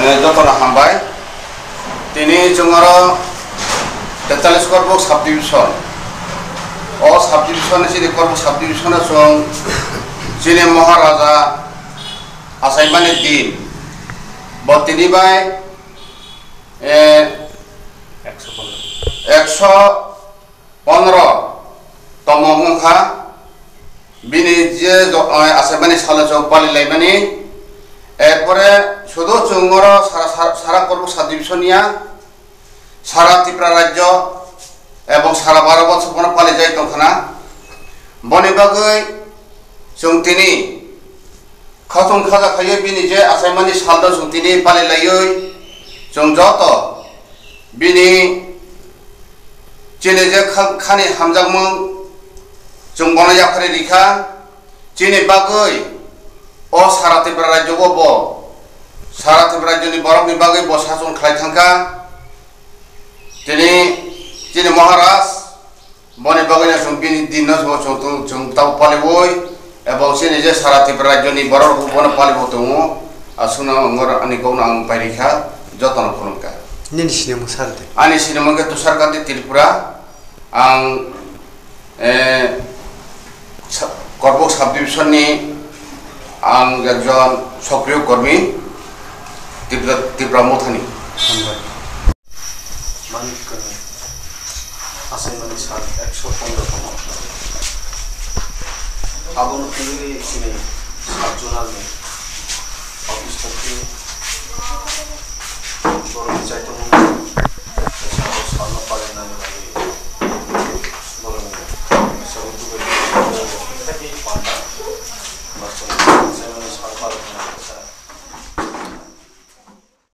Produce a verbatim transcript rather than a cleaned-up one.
Eh, jotono hambai. Tini chwng oro tetalis Korbuk subdivision. O subdivision ni chini Korbuk subdivision o chwng chini Maharaja achaimani din. Bo tini bai, eh, ekso pondro. Ekso pondro tomung wngkha, bini je do-, eh, achaimani salo chwng palilaimani, erpore sudo chwng oro sara, sara, sara Korbuk subdivision ya, sara Tripura rajyo ebong sara Bharat borsho bono palijai tongkhana. Boni bagwi chwng tini Khatung khaja khaiwi bini je achaimani salno chwng tini pali laiwi, chwng joto bini chini je kha-, khani hamjakmung chwng bono yapharwi rikha. Chini bagwi o sara Tripura rajyo o bo, sara Tripura rajyoni borokni bagwi bo sachung khlai thangkha. Tini chini Maharaj Boni bagwino chwng bini dinno chwng, chwng, chwng, chwng tamo paliwi, ebong chini je sara Tripura rajyoni borok rok bono palibo tongo, aswkno wngor ani kokno ang pairikha, jotono khulumkha. Nini sinimung sadi. Ani sinimung khe Tushar Kanti Tripura, ang, eh, sa-, Korbuk subdivision ni ang ekjon sokriyo kormi Tripura, Tripura Mothani. Hambai. Manik kwrwi. Achaimani sal ekso pondro tongma. Abono twiwi chini sub zonal ni office thangwi borokni chaitung wngkha. Kaisa abo salno palinani bagwi borokni kaisa utubai tei panda. Achaimani sal palinani kaisa